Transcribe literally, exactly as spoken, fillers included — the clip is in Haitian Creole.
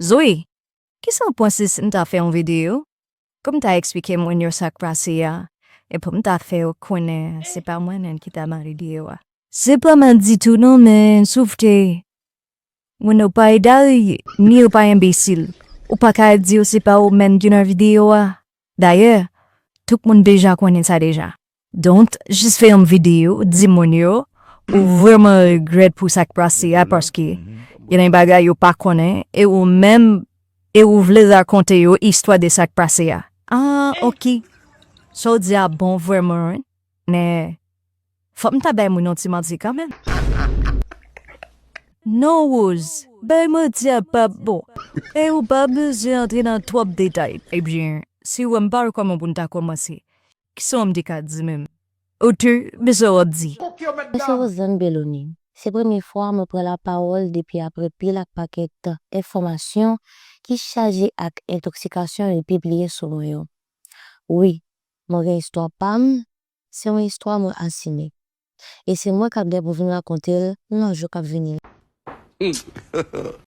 Zoe, kisa w panse si m ta fè yon videyo pou m ta eksplike moun yo sa k pase a, e pou m ta fè yo konnen se pa mwen menm ki ta mare deyo a? Se pa mal ditou non, men souf ke moun yo pa edari, ni yo pa enbesil. Ou pa ka di yo se pa ou menm ki nan videyo a. Dayè, tout moun deja konnen sa deja. Don't, jis fè yon videyo, di moun yo ou vrèman regrèt pou sa k pase a, paske gen de bagay yo pa konnen, e ou menm, e ou vle rakonte yo istwa de sa k pase a. Ah, ok. Sa w di a bon vrèman, wi. Men, fòk m ta bay moun yon ti manti kanmenm. Non, Rose, bay manti a p ap bon. E ou pa bezwen antre nan twòp detay. Ebyen, si w wè m pa wè kòman pou n ta kòmanse, kisa w m te ka di menm? Ou te bezwen w ap di. Mwen se Rosanne Belloni. Se premye fwa mwen pran lapawòl depi apre pil ak pakèt enfòmasyon ki chaje ak entoksikasyon yo pibliye sou mwen yo. Wi, mwen gen istwa pa m, se yon istwa mwen asime. E se mwen k ap gen pou vin rakonte l nan jou k ap vini yo.